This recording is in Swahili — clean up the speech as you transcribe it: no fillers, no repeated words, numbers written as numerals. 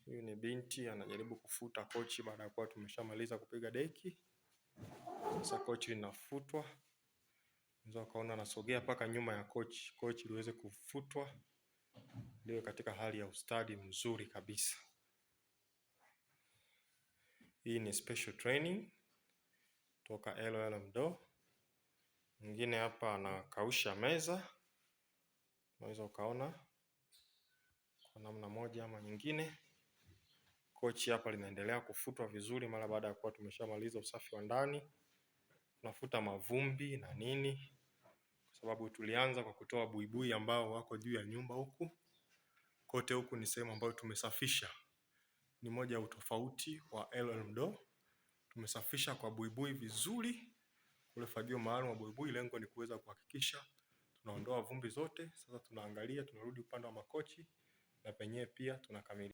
Huyu ni binti anajaribu kufuta kochi baada ya kuwa tumeshamaliza kupiga deki. Sasa kochi linafutwa. Unaweza ukaona anasogea mpaka nyuma ya kochi, kochi liweze kufutwa liwe katika hali ya ustadi mzuri kabisa. Hii ni special training toka LLM Do. Mwingine hapa anakausha meza, unaweza ukaona kwa namna moja ama nyingine. Kochi hapa linaendelea kufutwa vizuri mara baada ya kuwa tumeshamaliza usafi wa ndani. Tunafuta mavumbi na nini, kwa sababu tulianza kwa kutoa buibui ambao wako juu ya nyumba huku. Kote huku ni sehemu ambayo tumesafisha, ni moja ya utofauti wa LL Door. Tumesafisha kwa buibui vizuri, ule fagio maalum wa buibui, lengo ni kuweza kuhakikisha tunaondoa vumbi zote. Sasa tunaangalia, tunarudi upande wa makochi na penyewe pia tunakamilisha.